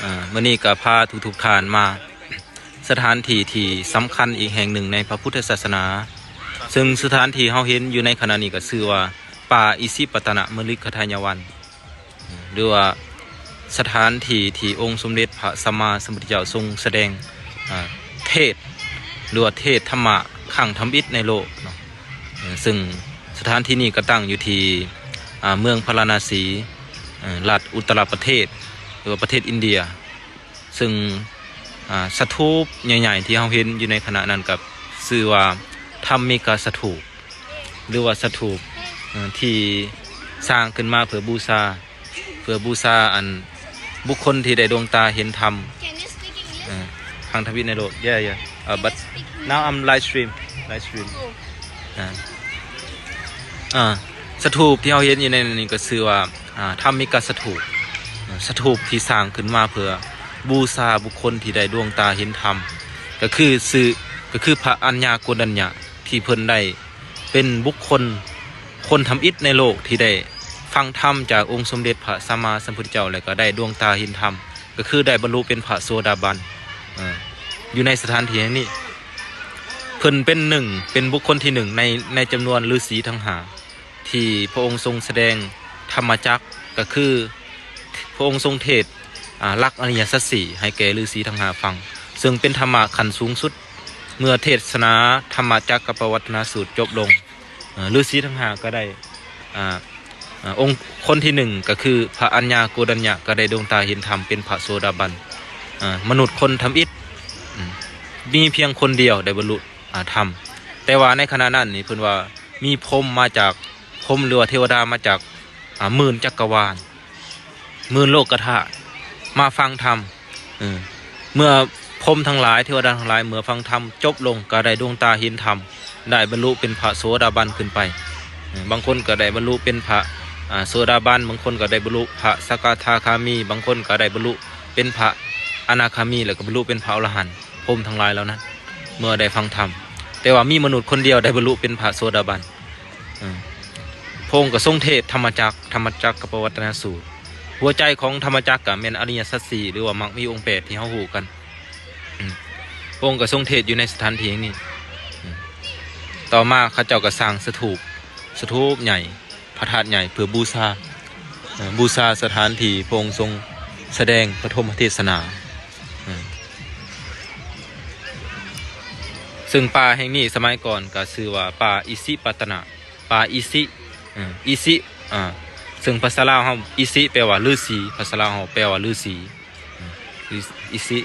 ອ່າ ມື້ນີ້ກໍພາທຸກໆທ່ານມາສະຖານທີ່ທີ່ສຳຄັນອີກແຫ່ງໜຶ່ງໃນພະພຸດທະສາສະໜາ, ເຊິ່ງສະຖານທີ່ເຮົາເຫັນຢູ່ໃນຂະນະນີ້ກໍຊື່ວ່າປ່າອິສິປະຕະນະມະລິກຂະທາຍະວັນ ຫຼືວ່າສະຖານທີ່ທີ່ອົງສົມເດັດພະສຳມາສຳພຸດທະເຈົ້າຊົງສະແດງ ອ່າ ເທດ ຫຼືວ່າເທດທຳມະຄັ້ງທຳອິດໃນໂລກເນາະ. ເຊິ່ງສະຖານທີ່ນີ້ກໍຕັ້ງຢູ່ທີ່ ອ່າ ເມືອງພາລານາສີ ເອີ ລັດອຸດຕະລະປະເທດ ຫຼືວ່າປະເທດອິນເດຍ. ເຊິ່ງ ອ່າ ສະຖູບໃຫຍ່ໆທີ່ເຮົາເຫັນຢູ່ໃນຂະນະນັ້ນກໍຊື່ວ່າທຳມິກະສະຖູບ ຫຼືວ່າສະຖູບ ເອີ ທີ່ສ້າງຂຶ້ນມາເພື່ອບູຊາ ເພື່ອບູຊາອັນບຸກຄົນທີ່ໄດ້ດວງຕາເຫັນທຳ Can you speak English? ເອີ ຄັ້ງທຳອິດໃນໂລກ. Yeah, yeah. Uh, but now I'm live stream. Live stream. ອ່າ ອ່າ ສະຖູບທີ່ເຮົາເຫັນຢູ່ໃນນີ້ກໍຊື່ວ່າ ອ່າ ທຳມິກະສະຖູບ ສະຖູບທີ່ສ້າງຂຶ້ນມາເພື່ອບູຊາບຸກຄົນທີ່ໄດ້ດວງຕາເຫັນທຳ ກໍຄືຊື່ ກໍຄືພະອັນຍາໂກນດັນຍະ ທີ່ເພິ່ນໄດ້ເປັນບຸກຄົນ ຄົນທຳອິດໃນໂລກທີ່ໄດ້ຟັງທຳຈາກອົງສົມເດັດພະສຳມາສຳພຸດທະເຈົ້າ ແລ້ວກໍໄດ້ດວງຕາເຫັນທຳ ກໍຄືໄດ້ບັນລຸເປັນພະໂສດາບັນ ເອີ ຢູ່ໃນສະຖານທີ່ແຫ່ງນີ້. ເພິ່ນເປັນໜຶ່ງ ເປັນບຸກຄົນທີໜຶ່ງໃນ ໃນຈຳນວນລືສີທັງຫ້າ ທີ່ພະອົງຊົງສະແດງທຳມະຈັກ ກໍຄືພະອົງຊົງເທດ ອ່າ ຫຼັກອະລິຍະສັດສີ່ໃຫ້ແກ່ລືສີທັງຫ້າຟັງ ເຊິ່ງເປັນທຳມະຂັ້ນສູງສຸດ. ເມື່ອເທດສະໜາທຳມະຈັກກະປະວັດຕະນະສູດຈົບລົງ ເອີ ລືສີທັງຫ້າກໍໄດ້ ອ່າ ອົງຄົນທີໜຶ່ງກໍຄືພະອັນຍາໂກດັນຍະ ກໍໄດ້ດວງຕາເຫັນທຳເປັນພະໂສດາບັນ. ມະນຸດຄົນທຳອິດ ອືມ ມີພຽງຄົນດຽວໄດ້ບັນລຸ ອ່າ ທຳ ແຕ່ວ່າໃນຂະນະນັ້ນນີ້ເພິ່ນວ່າມີພົມມາຈາກ ພົມ ຫຼືວ່າເທວະດາມາຈາກ ອ່າ ໝື່ນຈັກກະວານ ໝື່ນໂລກະທາດ ມາຟັງທຳ. ເອີ ເມື່ອພົມທັງຫຼາຍ ເທວະດາທັງຫຼາຍ ເມື່ອຟັງທຳຈົບລົງ ກໍໄດ້ດວງຕາເຫັນທຳ ໄດ້ບັນລຸເປັນພະໂສດາບັນຂຶ້ນໄປ. ເອີ ບາງຄົນກໍໄດ້ບັນລຸເປັນພະ ອ່າ ໂສດາບັນ, ບາງຄົນກໍໄດ້ບັນລຸພະສະກະທາຄາມີ, ບາງຄົນກໍໄດ້ບັນລຸເປັນພະອະນາຄາມີ ແລ້ວກໍບັນລຸເປັນພະອໍລະຫັນ. ພົມທັງຫຼາຍເຫຼົ່ານັ້ນ ເມື່ອໄດ້ຟັງທຳ, ແຕ່ວ່າມີມະນຸດຄົນດຽວໄດ້ບັນລຸເປັນພະໂສດາບັນ. ເອີ ພະອົງກໍຊົງເທດທຳມະຈັກ ທຳມະຈັກກະປະວັດຕະນະສູດ. ຫົວໃຈຂອງທຳມະຈັກກໍແມ່ນອະລິຍະສັດສີ່ ຫຼືວ່າມັກມີອົງແປດທີ່ເຮົາຮູ້ກັນ. ອືມ ພະອົງກໍຊົງເທດຢູ່ໃນສະຖານທີ່ແຫ່ງນີ້. ອືມ ຕໍ່ມາເຂົາເຈົ້າກໍສ້າງສະຖູບ ສະຖູບໃຫຍ່ ພະທາດໃຫຍ່ເພື່ອບູຊາ ເອີ ບູຊາສະຖານທີ່ພະອົງຊົງສະແດງປະຖົມມະເທດສະໜາ. ເອີ ເຊິ່ງປ່າແຫ່ງນີ້ສະໄໝກ່ອນກໍຊື່ວ່າປ່າອິສິປະຕະນະ ປ່າອິສິ ເອີ ອິສິ ອ່າ ເຊິ່ງພາສາລາວເຮົາ ອິສິແປວ່າລືສີ ພາສາລາວເຮົາແປວ່າລືສີ ເອີ ອິ ອິສິ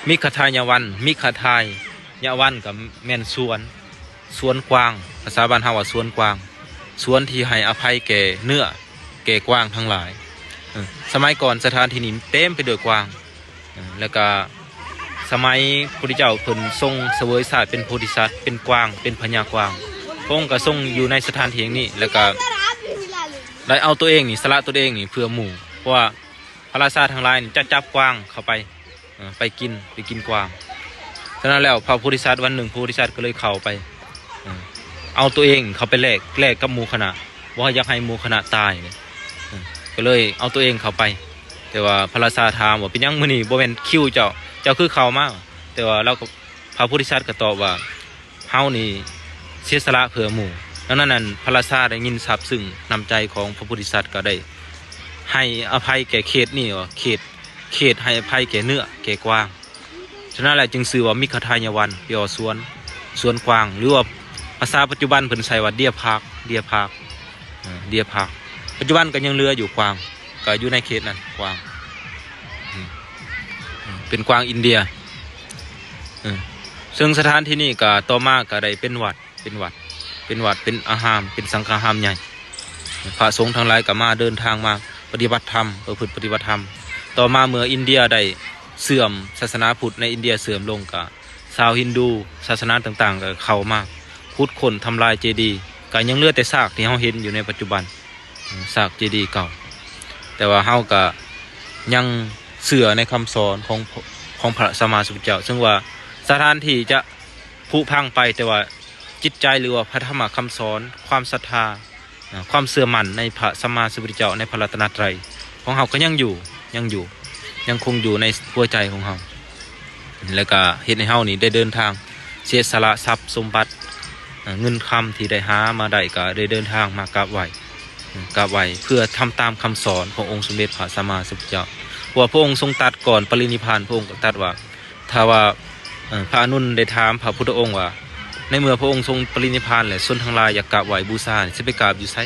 ມິກຂະທາຍະວັນ ມິກຂະທາຍະວັນກໍແມ່ນສວນ ສວນກວາງ ພາສາບ້ານເຮົາວ່າສວນກວາງ ສວນທີ່ໃຫ້ອະໄພແກ່ເນື້ອແກ່ກວາງທັງຫຼາຍ. ເອີ ສະໄໝກ່ອນສະຖານທີ່ນີ້ເຕັມໄປດ້ວຍກວາງ. ເອີ ແລ້ວກະສະໄໝພະພຸດທະເຈົ້າເພິ່ນຊົງສະເຫວີຍຊາດເປັນໂພທິສັດ ເປັນກວາງ ເປັນພະຍາກວາງ ພະອົງກໍຊົງຢູ່ໃນສະຖານທີ່ແຫ່ງນີ້ ແລ້ວກະໄດ້ເອົາຕົວເອງນີ້ ສະຫຼະຕົວເອງນີ້ເພື່ອໝູ່ ເພາະວ່າພະລາຊາທັງຫຼາຍນີ້ຈະຈັບກວາງເຂົ້າໄປ ເອີ ໄປກິນ ໄປກິນກວາງ. ສະນັ້ນແລ້ວ ພະໂພທິສັດ ວັນໜຶ່ງ ພະໂພທິສັດກໍເລີຍເຂົ້າໄປ ເອີ ເອົາຕົວເອງເຂົ້າໄປແລກ ແລກກັບໝູ່ຄະນະ ບໍ່ຢາກໃຫ້ໝູ່ຄະນະຕາຍ ເອີ ກໍເລີຍເອົາຕົວເອງເຂົ້າໄປ. ແຕ່ວ່າພະລາຊາຖາມວ່າ ເປັນຫຍັງມື້ນີ້ບໍ່ແມ່ນຄິວເຈົ້າ ເຈົ້າຄືເຂົ້າມາ? ແຕ່ວ່າລາວກໍ ພະໂພທິສັດກໍຕອບວ່າ ເຮົານີ້ເສຍສະຫຼະເພື່ອໝູ່. ດັ່ງນັ້ນ ອັນ ພະລາຊາໄດ້ຍິນຊາບຊຶ້ງນ້ຳໃຈຂອງພະໂພທິສັດ ກໍໄດ້ໃຫ້ອະໄພແກ່ເຂດນີ້ວ່າ ເຂດ ເຂດໃຫ້ອະໄພແກ່ເນື້ອແກ່ກວາງ. ສະນັ້ນແຫຼະຈຶ່ງຊື່ວ່າມິກຂະທາຍະວັນ ແປວ່າສວນ ສວນກວາງ ຫຼືວ່າພາສາປັດຈຸບັນເພິ່ນໃຊ້ວ່າເດຍພາກ ເດຍພາກ ເອີ ເດຍພາກ. ປັດຈຸບັນກໍຍັງເຫຼືອຢູ່ກວາງ ກໍຢູ່ໃນເຂດນັ້ນ ກວາງ ອືມ ເປັນກວາງອິນເດຍ. ເອີ ເຊິ່ງສະຖານທີ່ນີ້ກໍຕໍ່ມາກໍໄດ້ເປັນວັດ ເປັນວັດ ເປັນວັດ ເປັນອາຮາມ ເປັນສັງຄາຮາມໃຫຍ່. ພະສົງທັງຫຼາຍກໍມາ ເດີນທາງມາປະຕິບັດທຳ ປະພຶດປະຕິບັດທຳ. ຕໍ່ມາເມື່ອອິນເດຍໄດ້ເສື່ອມ ສາສະໜາພຸດໃນອິນເດຍເສື່ອມລົງ ກໍຊາວຮິນດູ ສາສະໜາຕ່າງໆກໍເຂົ້າມາຂຸດຄົ້ນທຳລາຍເຈດີ ກໍຍັງເຫຼືອແຕ່ຊາກທີ່ເຮົາເຫັນຢູ່ໃນປັດຈຸບັນ ຊາກເຈດີເກົ່າ. ແຕ່ວ່າເຮົາກໍຍັງເຊື່ອໃນຄຳສອນຂອງ ຂອງພະສຳມາສຳພຸດທະເຈົ້າ ເຊິ່ງວ່າສະຖານທີ່ຈະຜຸພັງໄປ ແຕ່ວ່າຈິດໃຈ ຫຼືວ່າພະທຳມະຄຳສອນ ຄວາມສັດທາ ຄວາມເຊື່ອໝັ້ນໃນພະສຳມາສຳພຸດທະເຈົ້າ ໃນພະລັດຕະນະໄຕຂອງເຮົາກໍຍັງຢູ່ ຍັງຢູ່. ຍັງຄົງຢູ່ໃນຫົວໃຈຂອງເຮົາ ແລະກະເຮັດໃຫ້ເຮົານີ້ໄດ້ເດີນທາງເສຍສະຫຼະຊັບສົມບັດ ເງິນຄຳທີ່ໄດ້ຫາມາໄດ້ ກະໄດ້ເດີນທາງມາກາບໄຫວ້ ກາບໄຫວ້ເພື່ອທຳຕາມຄຳສອນຂອງອົງສົມເດັດພະສຳມາສຳພຸດທະເຈົ້າ. ເພາະວ່າພະອົງຊົງຕັດກ່ອນປະລິນິບພານ ພະອົງກໍຕັດວ່າ ຖ້າວ່າ ເອີ ພະອານົນໄດ້ຖາມພະພຸດທະອົງວ່າ ໃນເມື່ອພະອົງຊົງປະລິນິບພານແລ້ວ ຊົນທັງຫຼາຍຢາກກາບໄຫວ້ບູຊາ ຊິໄປກາບຢູ່ໃສ?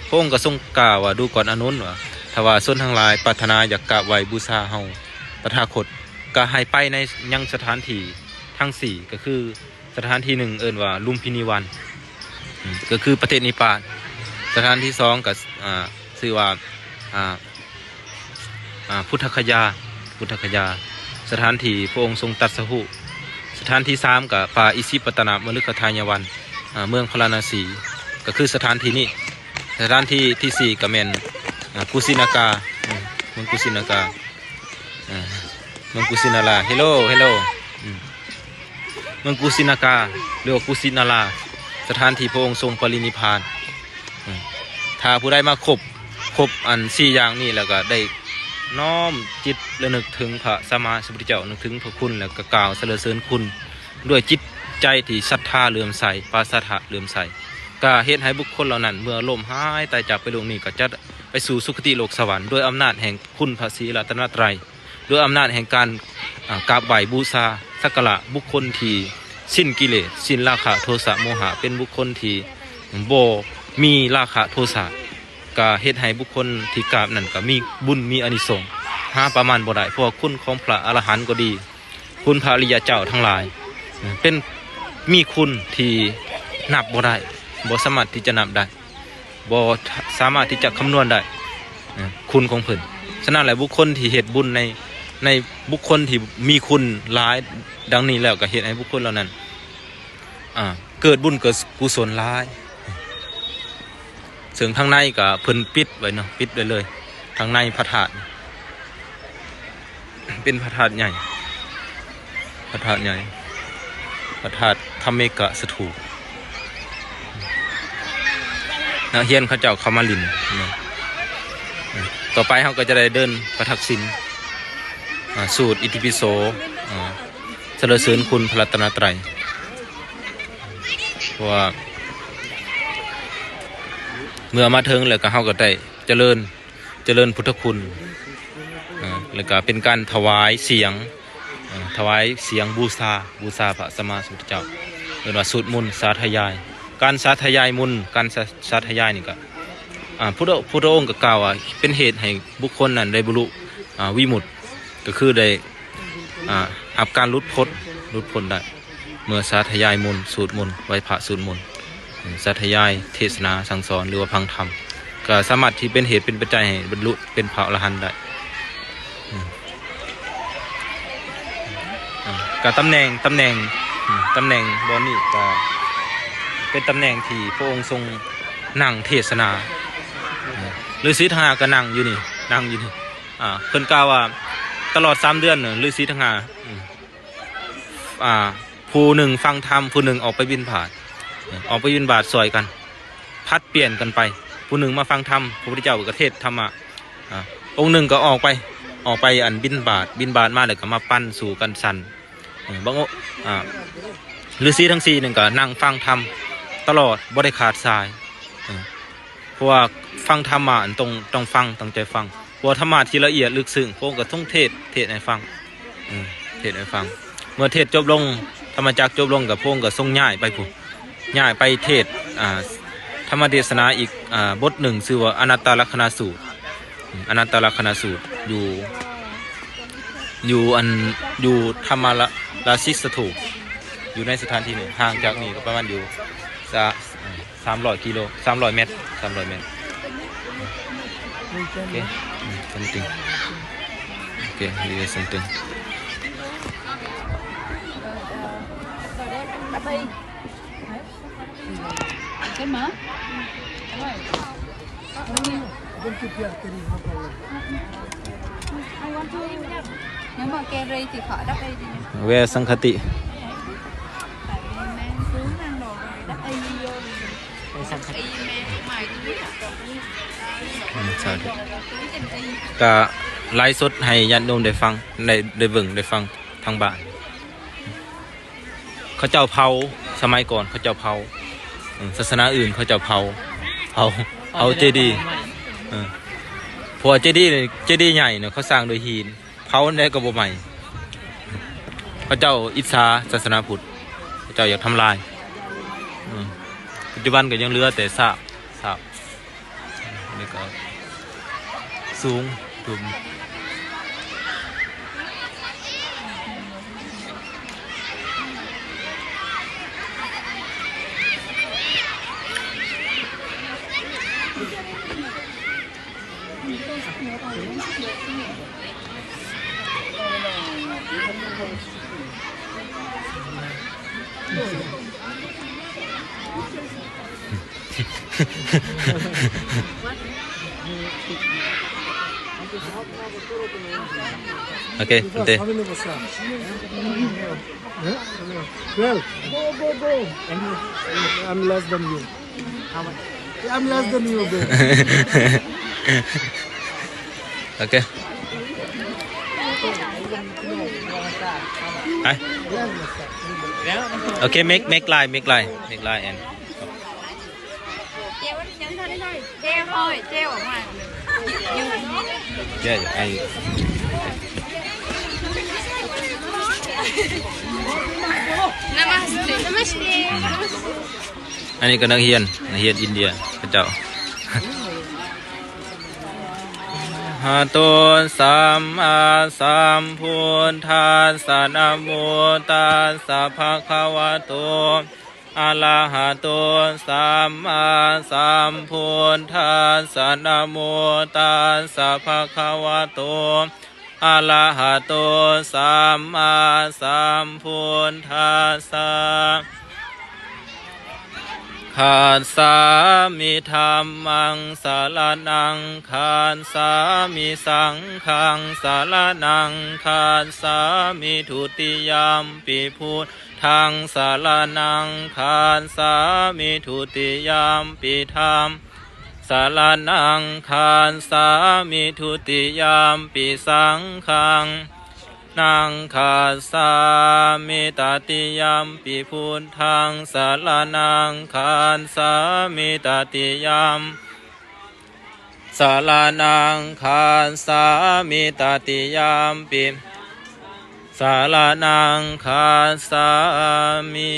ພະອົງກໍຊົງກ່າວວ່າ ດູກ່ອນອານົນ ວ່າ ຖ້າວ່າຊົນທັງຫຼາຍປາດຖະໜາຢາກກາບໄຫວ້ບູຊາເຮົາຕະຖາຄົດ ກໍໃຫ້ໄປໃນ ຍັງສະຖານທີ່ທັງສີ່ ກໍຄື ສະຖານທີ່ໜຶ່ງເອີ້ນວ່າລຸມພິນີວັນ ອືມ ກໍຄືປະເທດນິບປານ. ສະຖານທີ່ສອງກໍ ອ່າ ຊື່ວ່າ ອ່າ ອ່າ ພຸດທະຄະຍາ ພຸດທະຄະຍາ ສະຖານທີ່ພະອົງຊົງຕັດສະຮູ້. ສະຖານທີ່ສາມກໍປ່າອິສິປະຕະນະມະລຶກຄະທາຍະວັນ ອ່າ ເມືອງພາລານະສີ ກໍຄືສະຖານທີ່ນີ້. ສະຖານທີ່ທີ່ສີ່ກໍແມ່ນ ອ່າ ກຸສິນາກາ ອືມ ເມືອງກຸສິນາກາ ອ່າ ເມືອງກຸສິນາລາ ເຮໂລ ເຮໂລ ອືມ ເມືອງກຸສິນາກາ ຫຼືວ່າກຸສິນາລາ ສະຖານທີ່ພະອົງຊົງປະລິນິບພານ. ອືມ ຖ້າຜູ້ໃດມາຄົບ ຄົບອັນສີ່ຢ່າງນີ້ແລ້ວ ກໍໄດ້ນ້ອມຈິດລະນຶກເຖິງພະສຳມາສຳພຸດທະເຈົ້າ ນຶກເຖິງພະຄຸນ ແລ້ວກໍກ່າວສັນລະເສີນຄຸນດ້ວຍຈິດໃຈທີ່ສັດທາເຫຼື້ອມໃສ ປາສາທະເຫຼື້ອມໃສ ກໍເຮັດໃຫ້ບຸກຄົນເຫຼົ່ານັ້ນ ເມື່ອລົ້ມຫາຍຕາຍຈາກໄປໂລກນີ້ ກໍຈະໄປສູ່ສຸຄະຕິໂລກສະຫວັນ ດ້ວຍອຳນາດແຫ່ງ ຄຸນພະສີລັດຕະນະໄຕຣ ດ້ວຍອຳນາດແຫ່ງການ ອ່າ ກາບໄຫວ້ບູຊາສັກກາລະບຸກຄົນທີ່ສິ້ນກິເລດ ສິ້ນລາຄະໂທສະໂມຫະ ເປັນບຸກຄົນທີ່ບໍ່ມີລາຄະໂທສະ ກະເຮັດໃຫ້ບຸກຄົນທີ່ກາບນັ້ນກະມີບຸນມີອານິສົງ ຫາປະມານບໍ່ໄດ້ ເພາະວ່າຄຸນຂອງພະອະລະຫັນກໍດີ ຄຸນພະອະລິຍະເຈົ້າທັງຫຼາຍ ເປັນ ມີຄຸນທີ່ນັບບໍ່ໄດ້ ບໍ່ສາມາດທີ່ຈະນັບໄດ້. ບໍ່ສາມາດທີ່ຈະຄຳນວນໄດ້ ເອີ ຄຸນຂອງເພິ່ນ. ສະນັ້ນແຫຼະ ບຸກຄົນທີ່ເຮັດບຸນໃນ ໃນບຸກຄົນທີ່ມີຄຸນຫຼາຍດັ່ງນີ້ແລ້ວ ກໍເຮັດໃຫ້ບຸກຄົນເຫຼົ່ານັ້ນ ອ່າ ເກີດບຸນເກີດກຸສົນຫຼາຍ. ເຊິ່ງທາງໃນກໍເພິ່ນປິດໄວ້ເນາະ ປິດໄວ້ເລີຍ ທາງໃນພະທາດ ເປັນພະທາດໃຫຍ່ ພະທາດໃຫຍ່ ພະທາດທຳເມກະສະຖູບ. ນັກຮຽນເຂົາເຈົ້າເຂົ້າມາຫຼິ້ນເນາະ. ຕໍ່ໄປເຮົາກໍຈະໄດ້ເດີນປະທັກສິນ ອ່າ ສູດອິຕິປິໂສ ອ່າ ສັນລະເສີນຄຸນພະລັດຕະນະໄຕຣ. ເພາະວ່າເມື່ອມາເຖິງແລ້ວກໍ ເຮົາກໍໄດ້ຈະເລີນ ຈະເລີນພຸດທະຄຸນ ເອີ ແລ້ວກະເປັນການຖວາຍສຽງ ເອີ ຖວາຍສຽງບູຊາ ບູຊາພະສຳມາສຳພຸດທະເຈົ້າ ເອີ້ນວ່າສູດມົນສາທະຍາຍ. ການສາທະຍາຍມົນ ການສາ ສາທະຍາຍນີ້ກະ ອ່າ ພຸດທະ ພຸດທະອົງກະກ່າວວ່າ ເປັນເຫດໃຫ້ບຸກຄົນນັ້ນໄດ້ບັນລຸ ອ່າ ວິມຸດ ກະຄືໄດ້ ອ່າ ຮັບການຫຼຸດພົ້ນ ຫຼຸດພົ້ນໄດ້ ເມື່ອສາທະຍາຍມົນ ສູດມົນ ໄຫວ້ພະສູດມົນ ສາທະຍາຍເທດສະໜາສັ່ງສອນ ຫຼືວ່າຟັງທຳ ກໍສາມາດທີ່ເປັນເຫດເປັນປັດໄຈໃຫ້ບັນລຸເປັນພະອໍລະຫັນໄດ້. ອືມ ອ່າ ກໍຕຳແໜ່ງ ຕຳແໜ່ງ ອືມ ຕຳແໜ່ງບ່ອນນີ້ກໍເປັນຕຳແໜ່ງທີ່ພະອົງຊົງນັ່ງເທດສະໜາ. ອືມ ລືສີທັງຫ້າກໍນັ່ງຢູ່ນີ້ ນັ່ງຢູ່ນີ້. ອ່າ ເພິ່ນກ່າວວ່າຕະຫຼອດສາມເດືອນ ລືສີທັງຫ້າ ອືມ ອ່າ ຜູ້ໜຶ່ງຟັງທຳ ຜູ້ໜຶ່ງອອກໄປບິນທະບາດ ອອກໄປບິນທະບາດຊ່ອຍກັນ ຜັດປ່ຽນກັນໄປ ຜູ້ໜຶ່ງມາຟັງທຳ ພະພຸດທະເຈົ້າກໍເທດທຳມະ ອ່າ ອົງໜຶ່ງກໍອອກໄປ ອອກໄປອັນບິນທະບາດ ບິນທະບາດມາແລ້ວກໍມາປັນສູ່ກັນສັນ ເອີ ບາງອົງ ອ່າ ລືສີທັງສີ່ນັ້ນກໍນັ່ງຟັງທຳຕະຫຼອດ ບໍ່ໄດ້ຂາດສາຍ ເອີ ເພາະວ່າຟັງທຳມະ ອັນຕ້ອງ ຕ້ອງຟັງ ຕັ້ງໃຈຟັງ ເພາະວ່າທຳມະທີ່ລະອຽດເລິກເຊິ່ງ ພະອົງກໍຊົງເທດ ເທດໃຫ້ຟັງ ເອີ ເທດໃຫ້ຟັງ. ເມື່ອເທດຈົບລົງ ທຳມະຈັກຈົບລົງ ກໍພະອົງກໍຊົງຍ້າຍໄປພຸ້ນ ຍ້າຍໄປເທດ ອ່າ ທຳມະເທດສະໜາອີກ ອ່າ ບົດໜຶ່ງ ຊື່ວ່າອະນັດຕະລັກຂະນະສູດ ອະນັດຕະລັກຂະນະສູດ ຢູ່ ຢູ່ອັນ ຢູ່ທຳມະລາ ລາຊິສະຖູບ ຢູ່ໃນສະຖານທີ່ນີ້ ຫ່າງຈາກນີ້ກໍປະມານຢູ່ສາ ສາມຮ້ອຍກິໂລ ສາມຮ້ອຍແມັດ ສາມຮ້ອຍແມັດ. ໂອເຄ something ໂອເຄ something. Where ສັງຄະຕິ? ອືມ ສາທຸ ກະ ໄລຟ໌ສົດໃຫ້ຍາດໂຍມໄດ້ຟັງ ໄດ້ ໄດ້ເບິ່ງໄດ້ຟັງທາງບ້ານ. ເຂົາເຈົ້າເຜົາ ສະໄໝກ່ອນເຂົາເຈົ້າເຜົາ ເອີ ສາສະໜາອື່ນເຂົາເຈົ້າເຜົາ ເຜົາ ເຜົາເຈດີ ເອີ ເພາະວ່າເຈດີ ເຈດີໃຫຍ່ເນາະ ເຂົາສ້າງໂດຍຫີນ ເຜົາແນວໃດກໍບໍ່ໄໝ້. ເຂົາເຈົ້າອິດສາສາສະໜາພຸດ ເຂົາເຈົ້າຢາກທຳລາຍ. ເອີ ປັດຈຸບັນກໍຍັງເຫຼືອແຕ່ຊາກ ຊາກ ອັນນີ້ກໍສູງ Oke, penting. Twelve. Go, go, go. I'm, I'm less than you. How much? I'm less than you, bro. Oke. Hai. Oke, make, make line, make line, make line and. ແຈວອອກມາ Namaste. ອັນນີ້ກໍນັກຮຽນ ນັກຮຽນອິນເດຍເຂົາເຈົ້າ. ອະລະຫະໂຕ ສຳມາສຳພຸດທັດສະ ນະໂມຕັດສະ ພະຄະວະໂຕ ອະລະຫະໂຕ ສຳມາສຳພຸດທັດສະ ນະໂມຕັດສະ ພະຄະວະໂຕ ອະລະຫະໂຕ ສຳມາສຳພຸດທັດສະ. ຄັດສາມິ ທຳມັງ ສະລະນັງ ຄັດສາມິ ສັງຄັງ ສະລະນັງ ຄັດສາມິ ທຸຕິຍຳປິ ພຸດທັງ ສະລະນັງ ຄັດສາມິ ທຸຕິຍຳປິ ທຳ ສະລະນັງ ຄັດສາມິ ທຸຕິຍຳປິ ສັງຄັງ ນັງ ຄັດສາມິ ຕະຕິຍຳປິ ພຸດທັງ ສະລະນັງ ຄັດສາມິ ຕະຕິຍຳ ສະລະນັງ ຄັດສາມິ ຕະຕິຍຳປິ ສະລະນັງ ຄັດສາມິ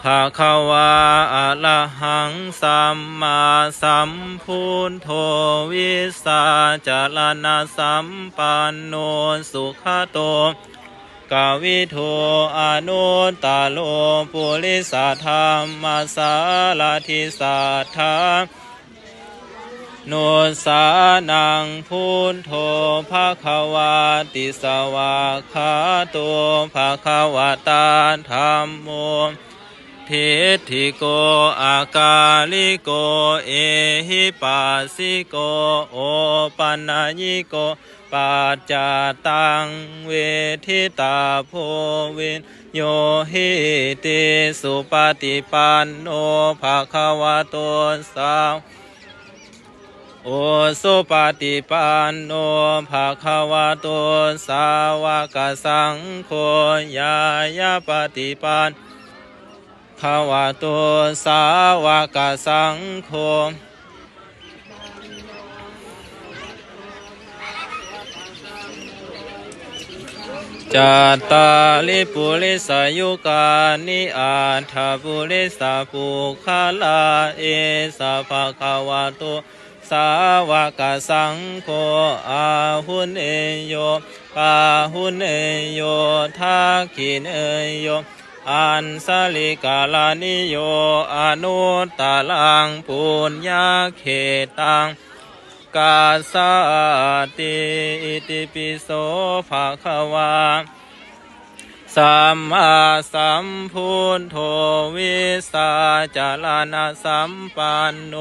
ພະຄະວາ ອະລະຫັງ ສຳມາສຳພຸດໂທ ວິດສາຈາລະນະສຳປັນໂນ ສຸຂະໂຕ ກະວິທູ ອະນຸດຕະໂລ ປຸລິສະທຳມະສາລະທິ ສັດທາ ນຸດສານັງ ພຸດໂທ ພະຄະວາຕິ ສະຫວາກຂາໂຕ ພະຄະວະຕາ ທຳໂມ ທິດຖິໂກ ອາກາລິໂກ ເອຫິປັດສິໂກ ໂອປັນນະຍິໂກ ປັດຈະຕັງ ເວທິຕາໂພ ວິນໂຍຫິຕິ ສຸປະຕິປັນໂນ ພະຄະວະໂຕ ສາ ໂອ ສຸປະຕິປັນໂນ ພະຄະວະໂຕ ສາວະກະສັງໂຄ ຍາຍະປະຕິປັນ ຄະວະໂຕ ສາວະກະສັງໂຄ ຈັດຕາລິ ປຸລິສະຍຸການິ ອັດຖະປຸລິສະປຸກຄະລາ ເອສະ ພະຄະວະໂຕ ສາວະກະສັງໂຄ ອາຫຸເນໂຍ ປາຫຸເນໂຍ ທັກຂິເນໂຍ ອັນສະລິກະລະນິໂຍ ອະນຸດຕະລັງ ປຸນຍະເຂຕັງ ກັດສາຕິ ອິຕິປິໂສ ພະຄະວາ ສຳມາສຳພຸດໂທ ວິດສາຈາລະນະສຳປັນໂນ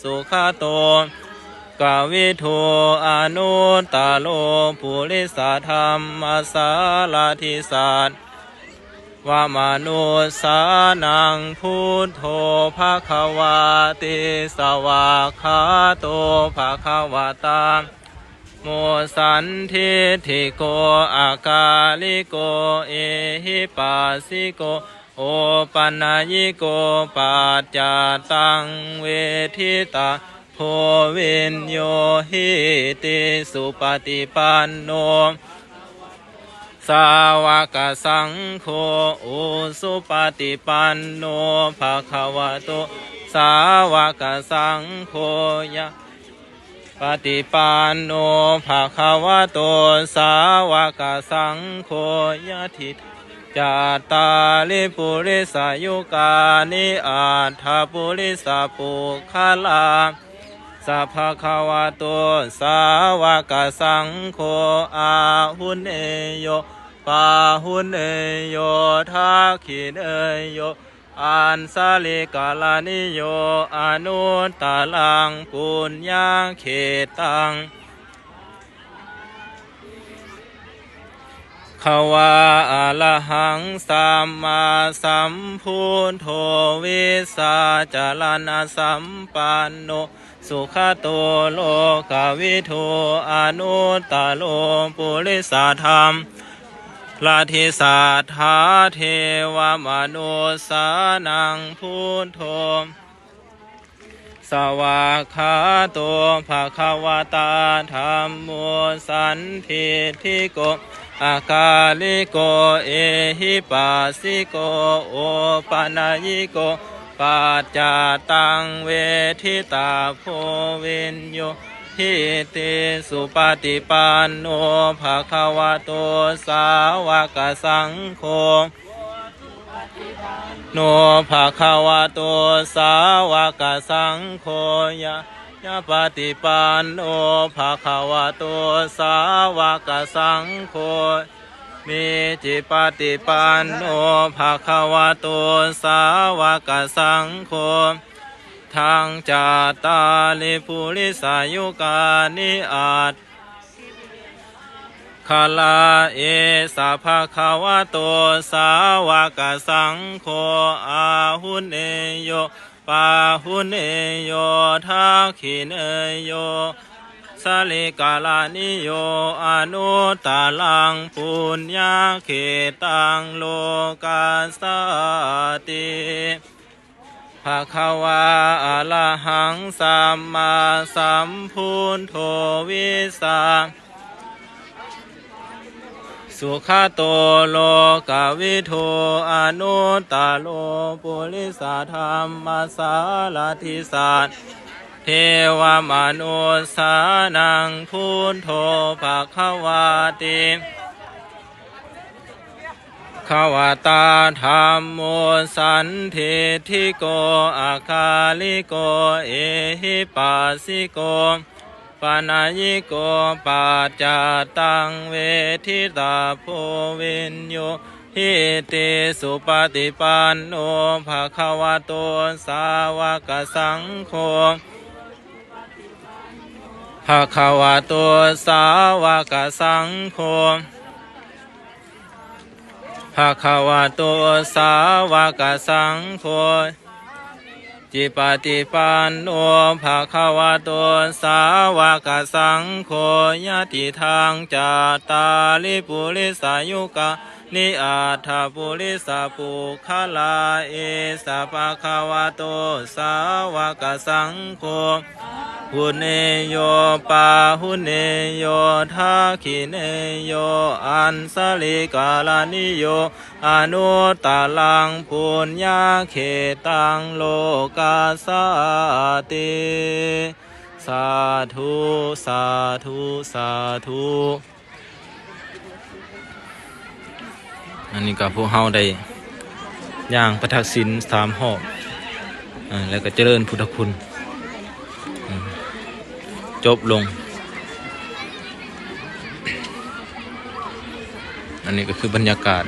ສຸຂະໂຕ ກະວິທູ ອະນຸດຕະໂລ ປຸລິສະທຳມະສາລະທິ ສັດ ວະມະນຸດສານັງ ພຸດໂທ ພະຄະວາຕິ ສະຫວາກຂາໂຕ ພະຄະວະຕາ ໂມສັນທິດຖິໂກ ອາກາລິໂກ ເອຫິປັດສິໂກ ໂອປະນະຍິໂກ ປັດຈັດຕັງ ເວທິຕາໂພ ວິນໂຍຫິຕິ ສຸປະຕິປັນໂນ ສາວະກະສັງໂຄ ອຸສຸປະຕິປັນໂນ ພະຄະວະໂຕ ສາວະກະສັງໂຄ ຍະ ປະຕິປັນໂນ ພະຄະວະໂຕ ສາວະກະສັງໂຄ ຍະທິ ຈັດຕາລິ ປຸລິສະຍຸການິ ອັດຖະປຸລິສະ ປຸກຄະລາ ສະ ພະຄະວະໂຕ ສາວະກະສັງໂຄ ອາຫຸເນໂຍ ປາຫຸເນໂຍ ທັກຂິເນໂຍ ອັນສະລິກະລະນິໂຍ ອະນຸດຕະລັງ ປຸນຍະເຂຕັງ ຄະວາ ອະລະຫັງ ສຳມາສຳພຸດໂທ ວິຊາຈະລະນະສຳປັນໂນ ສຸຂະໂຕ ໂລກະວິທູ ອະນຸດຕະໂລ ປຸລິສະທຳມະດາ ສາລະທິ ສັດທາ ເທວະມະນຸດສານັງ ພຸດໂທ ສະວາກຂາໂຕ ພະຄະວະຕາ ທຳໂມ ສັນທິດຖິໂກ ອາກາລິໂກ ເອຫິປັດສິໂກ ໂອປະນະຍິໂກ ປັດຈັດຕັງ ເວທິຕາໂພ ວິນໂຍຫິຕິ ສຸປະຕິປັນໂນ ພະຄະວະໂຕ ສາວະກະສັງໂຄ ໂນ ພະຄະວະໂຕ ສາວະກະສັງໂຄ ຍາຍະປະຕິປັນໂນ ພະຄະວະໂຕ ສາວະກະສັງໂຄ ມີຈິປະຕິປັນໂນ ພະຄະວະໂຕ ສາວະກະສັງໂຄ ທັງຈັດຕາລິ ປຸລິສະຍຸການິ ອັດ ຄະລາເອສະ ພະຄະວະໂຕ ສາວະກະສັງໂຄ ອາຫຸເນໂຍ ປາຫຸເນໂຍ ທັກຂິເນໂຍ ສະລິກະລະນິໂຍ ອະນຸດຕະລັງ ປຸນຍະເຂຕັງ ໂລກັດສາຕິ ພະຄະວາ ອະລະຫັງ ສຳມາສຳພຸດໂທ ວິຊາ ສຸຂະໂຕ ໂລກະວິທູ ອະນຸດຕະໂລ ປຸລິສະທຳມະສາລະທິ ສັດເທວະມະນຸດສານັງ ພຸດໂທ ພະຄະວາຕິ ຄະວະຕາ ທຳໂມ ສັນທິດຖິໂກ ອາກາລິໂກ ເອຫິປັດສິໂກ ປະນະຍິໂກ ປັດຈັດຕັງ ເວທິຕາໂພ ວິນໂຍຫິຕິ ສຸປະຕິປັນໂນ ພະຄະວະໂຕ ສາວະກະສັງໂຄ ພະຄະວະໂຕ ສາວະກະສັງໂຄ ພະຄະວະໂຕ ສາວະກະສັງໂຄ ຈິປະຕິປັນໂນ ພະຄະວະໂຕ ສາວະກະສັງໂຄ ຍະຕິທັງ ຈັດຕາລິ ປຸລິສະຍຸກາ ນິ ອັດຖະປຸລິສະ ປຸກຄະລາ ເອສະ ພະຄະວະໂຕ ສາວະກະສັງໂຄ ຫຸເນໂຍ ປາຫຸເນໂຍ ທັກຂິເນໂຍ ອັນສະລິກະລະນິໂຍ ອະນຸດຕະລັງ ປຸນຍະເຂຕັງ ໂລກັດສາຕິ ສາທຸ ສາທຸ ສາທຸ. ອັນນີ້ກໍພວກເຮົາໄດ້ຍ່າງປະທັກສິນສາມຮອບ ເອີ ແລ້ວກໍຈະເລີນພຸດທະຄຸນ ເອີ ຈົບລົງ. ອັນນີ້ກໍຄືບັນຍາກາດ